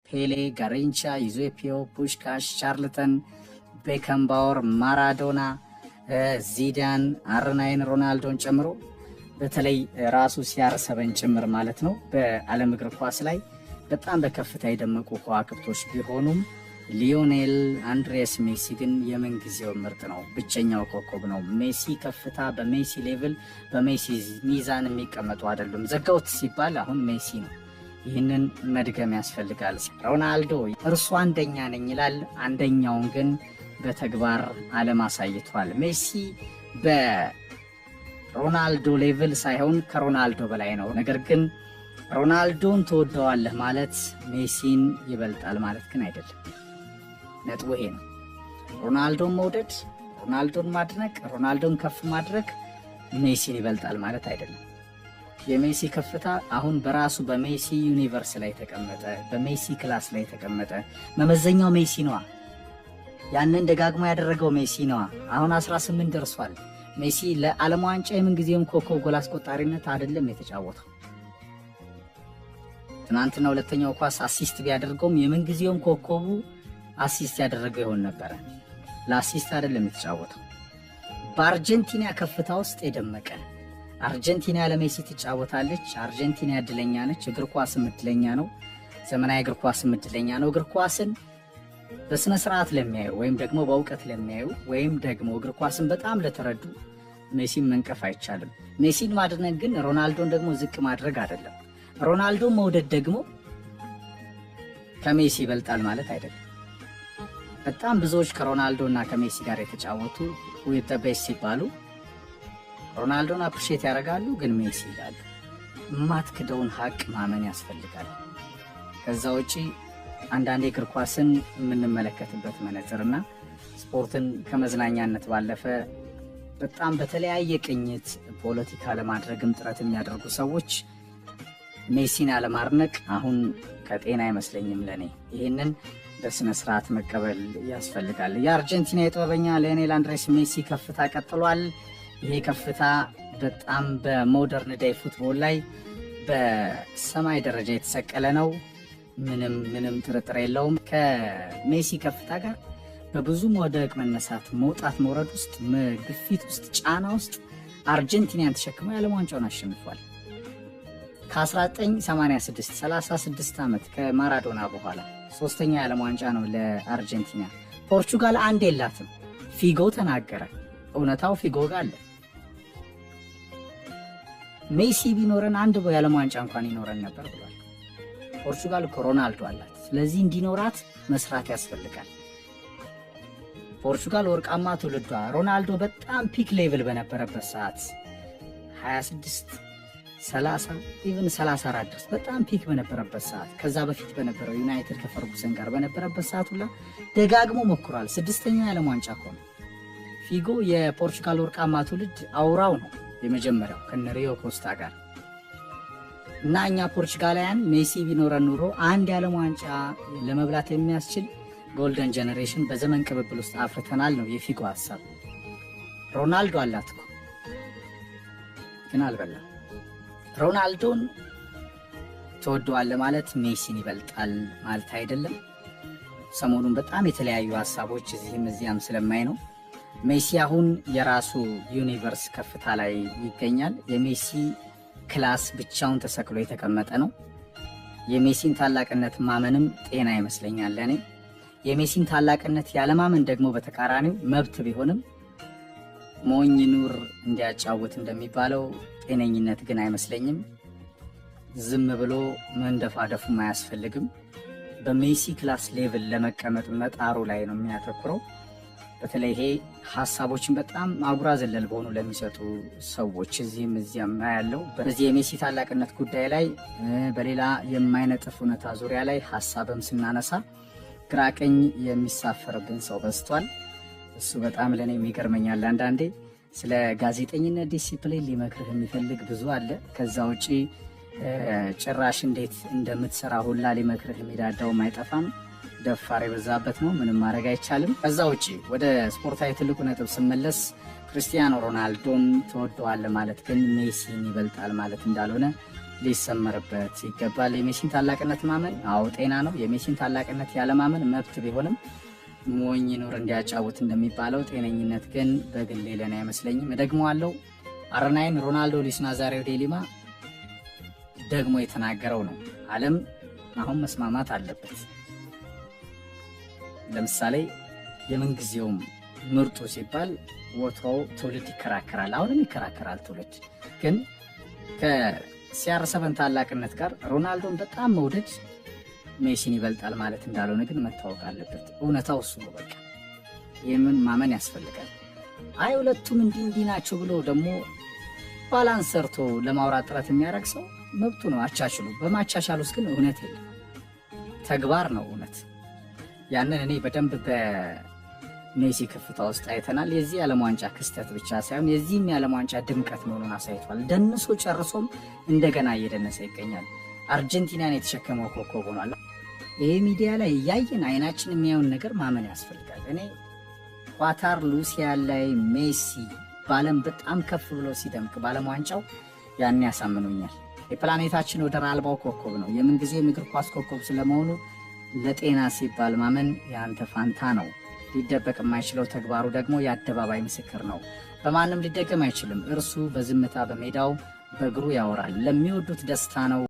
ፔሌ፣ ጋሪንቻ፣ ዩዜፒዮ፣ ፑሽካሽ፣ ቻርልተን፣ ቤከንባወር፣ ማራዶና፣ ዚዳን፣ R9 ሮናልዶን ጨምሮ በተለይ ራሱ CR7 ጭምር ማለት ነው፣ በዓለም እግር ኳስ ላይ በጣም በከፍታ የደመቁ ከዋክብቶች ቢሆኑም ሊዮኔል አንድሬስ ሜሲ ግን የምንጊዜው ምርጥ ነው። ብቸኛው ኮከብ ነው። ሜሲ ከፍታ፣ በሜሲ level፣ በሜሲ ሚዛን የሚቀመጡ አይደሉም። The GOAT ሲባል አሁን ሜሲ ነው። ይህንን መድገም ያስፈልጋል። ሮናልዶ እርሱ አንደኛ ነኝ ይላል። አንደኛውን ግን በተግባር ዓለም አሳይቷል። ሜሲ በሮናልዶ level ሳይሆን ከሮናልዶ በላይ ነው። ነገር ግን ሮናልዶን ትወደዋለህ ማለት ሜሲን ይበልጣል ማለት ግን አይደለም። ነጥቡ ይሄ ነው። ሮናልዶን መውደድ፣ ሮናልዶን ማድነቅ፣ ሮናልዶን ከፍ ማድረግ ሜሲን ይበልጣል ማለት አይደለም። የሜሲ ከፍታ አሁን በራሱ በሜሲ universe ላይ ተቀመጠ፣ በሜሲ class ላይ ተቀመጠ። መመዘኛው ሜሲ ነዋ። ያንን ደጋግሞ ያደረገው ሜሲ ነዋ። አሁን 18 ደርሷል። ሜሲ ለዓለም ዋንጫ የምንጊዜውም ኮከብ ጎል አስቆጣሪነት አይደለም የተጫወተው። ትናንትና ሁለተኛው ኳስ assist ቢያደርገውም የምንጊዜውም ኮከቡ assist ያደረገው ይሆን ነበረ። ለ assist አይደለም የተጫወተው። በአርጀንቲና ከፍታ ውስጥ የደመቀ፣ አርጀንቲና ለሜሲ ትጫወታለች። አርጀንቲና እድለኛ ነች። እግር ኳስም እድለኛ ነው። ዘመናዊ እግር ኳስም እድለኛ ነው። እግር ኳስን በስነ ስርዓት ለሚያዩ ወይም ደግሞ በእውቀት ለሚያዩ ወይም ደግሞ እግር ኳስን በጣም ለተረዱ ሜሲን መንቀፍ አይቻልም። ሜሲን ማድነቅ ግን ሮናልዶን ደግሞ ዝቅ ማድረግ አይደለም። ሮናልዶን መውደድ ደግሞ ከሜሲ ይበልጣል ማለት አይደለም። በጣም ብዙዎች ከሮናልዶ እና ከሜሲ ጋር የተጫወቱ who is the best ሲባሉ ሮናልዶን appreciate ያደርጋሉ፣ ግን ሜሲ ይላሉ። የማትክደውን ሀቅ ማመን ያስፈልጋል። ከዛ ውጪ አንዳንዴ እግር ኳስን የምንመለከትበት መነጽርና ስፖርትን ከመዝናኛነት ባለፈ በጣም በተለያየ ቅኝት ፖለቲካ ለማድረግም ጥረት የሚያደርጉ ሰዎች ሜሲን አለማድነቅ አሁን ከጤና አይመስለኝም ለእኔ። ይህንን በስነ ስርዓት መቀበል ያስፈልጋል። የአርጀንቲና የጥበበኛ ሊዮኔል አንድሬስ ሜሲ ከፍታ ቀጥሏል። ይሄ ከፍታ በጣም በ modern day football ላይ በሰማይ ደረጃ የተሰቀለ ነው። ምንም ምንም ጥርጥር የለውም። ከሜሲ ከፍታ ጋር በብዙ መውደቅ፣ መነሳት፣ መውጣት፣ መውረድ ውስጥ፣ ግፊት ውስጥ፣ ጫና ውስጥ አርጀንቲናን ተሸክሞ የዓለም ዋንጫውን አሸንፏል። ከ1986፣ 36 ዓመት ከማራዶና በኋላ ሶስተኛ የዓለም ዋንጫ ነው ለአርጀንቲና። ፖርቹጋል አንድ የላትም። ፊጎ ተናገረ። እውነታው ፊጎ ጋር አለ። ሜሲ ቢኖረን አንድ የዓለም ዋንጫ እንኳን ይኖረን ነበር ብሏል። ፖርቹጋል እኮ ሮናልዶ አላት። ስለዚህ እንዲኖራት መስራት ያስፈልጋል። ፖርቹጋል ወርቃማ ትውልዷ ሮናልዶ በጣም peak level በነበረበት ሰዓት፣ 26፣ 30፣ even 34 ድረስ በጣም peak በነበረበት ሰዓት፣ ከዛ በፊት በነበረው ዩናይትድ ከፈርጉሰን ጋር በነበረበት ሰዓት ሁላ ደጋግሞ ሞክሯል። ስድስተኛው የዓለም ዋንጫ እኮ ነው። ፊጎ የፖርቹጋል ወርቃማ ትውልድ አውራው ነው፣ የመጀመሪያው ከነ ሪዮ ኮስታ ጋር። እና እኛ ፖርቹጋላውያን ሜሲ ቢኖረን ኑሮ አንድ የዓለም ዋንጫ ለመብላት የሚያስችል golden generation በዘመን ቅብብል ውስጥ አፍርተናል ነው የፊጎ ሀሳብ። ሮናልዶ አላት እኮ፣ ግን አልበላም። ሮናልዶን ትወደዋለህ ማለት ሜሲን ይበልጣል ማለት አይደለም። ሰሞኑን በጣም የተለያዩ ሀሳቦች እዚህም እዚያም ስለማይ ነው። ሜሲ አሁን የራሱ universe ከፍታ ላይ ይገኛል። የሜሲ class ብቻውን ተሰቅሎ የተቀመጠ ነው። የሜሲን ታላቅነት ማመንም ጤና ይመስለኛል ለእኔ። የሜሲን ታላቅነት ያለማመን ደግሞ በተቃራኒው መብት ቢሆንም ሞኝ ኑር እንዲያጫውት እንደሚባለው ጤነኝነት ግን አይመስለኝም። ዝም ብሎ መንደፋደፉም አያስፈልግም። በሜሲ class level ለመቀመጥ መጣሩ ላይ ነው የሚያተኩረው። በተለይ ይሄ ሀሳቦችን በጣም አጉራ ዘለል በሆኑ ለሚሰጡ ሰዎች እዚህም እዚያም ያለው በዚህ የሜሲ ታላቅነት ጉዳይ ላይ፣ በሌላ የማይነጥፍ እውነታ ዙሪያ ላይ ሀሳብም ስናነሳ ግራ ቀኝ የሚሳፈርብን ሰው በዝቷል። እሱ በጣም ለእኔ የሚገርመኛል። አንዳንዴ ስለ ጋዜጠኝነት ዲሲፕሊን ሊመክርህ የሚፈልግ ብዙ አለ። ከዛ ውጪ ጭራሽ እንዴት እንደምትሰራ ሁላ ሊመክርህ የሚዳዳውም አይጠፋም። ደፋር የበዛበት ነው። ምንም ማድረግ አይቻልም። ከዛ ውጪ ወደ ስፖርታዊ ትልቁ ነጥብ ስመለስ ክርስቲያኖ ሮናልዶን ትወደዋለህ ማለት ግን ሜሲን ይበልጣል ማለት እንዳልሆነ ሊሰመርበት ይገባል። የሜሲን ታላቅነት ማመን አዎ ጤና ነው። የሜሲን ታላቅነት ያለማመን መብት ቢሆንም ሞኝ ኑር እንዲያጫውት እንደሚባለው ጤነኝነት ግን በግሌ ለኔ አይመስለኝም። እደግመዋለሁ። R9 ሮናልዶ ሉዊስ ናዛሪዮ ዴሊማ ደግሞ የተናገረው ነው። ዓለም አሁን መስማማት አለበት። ለምሳሌ የምንጊዜውም ምርጡ ሲባል ወትሮው ትውልድ ይከራከራል። አሁንም ይከራከራል ትውልድ። ግን ከ CR7 ታላቅነት ጋር ሮናልዶን በጣም መውደድ ሜሲን ይበልጣል ማለት እንዳልሆነ ግን መታወቅ አለበት። እውነታው እሱ ነው። በቃ ይህንን ማመን ያስፈልጋል። አይ ሁለቱም እንዲህ እንዲህ ናቸው ብሎ ደግሞ balance ሰርቶ ለማውራት ጥረት የሚያደርግ ሰው መብቱ ነው። አቻችሉ። በማቻቻል ውስጥ ግን እውነት የለም፣ ተግባር ነው እውነት። ያንን እኔ በደንብ በሜሲ ከፍታ ውስጥ አይተናል። የዚህ የዓለም ዋንጫ ክስተት ብቻ ሳይሆን የዚህም የዓለም ዋንጫ ድምቀት መሆኑን አሳይቷል። ደንሶ ጨርሶም እንደገና እየደነሰ ይገኛል። አርጀንቲናን የተሸከመው ኮከብ ሆኗል። ይህ ሚዲያ ላይ እያየን አይናችን የሚያየውን ነገር ማመን ያስፈልጋል። እኔ ኳታር ሉሲያል ላይ ሜሲ በዓለም በጣም ከፍ ብሎ ሲደምቅ በዓለም ዋንጫው ያን ያሳምኖኛል። የፕላኔታችን ወደር አልባው ኮከብ ነው። የምንጊዜም እግር ኳስ ኮከብ ስለመሆኑ ለጤና ሲባል ማመን የአንተ ፋንታ ነው። ሊደበቅ የማይችለው ተግባሩ ደግሞ የአደባባይ ምስክር ነው። በማንም ሊደገም አይችልም። እርሱ በዝምታ በሜዳው በእግሩ ያወራል። ለሚወዱት ደስታ ነው።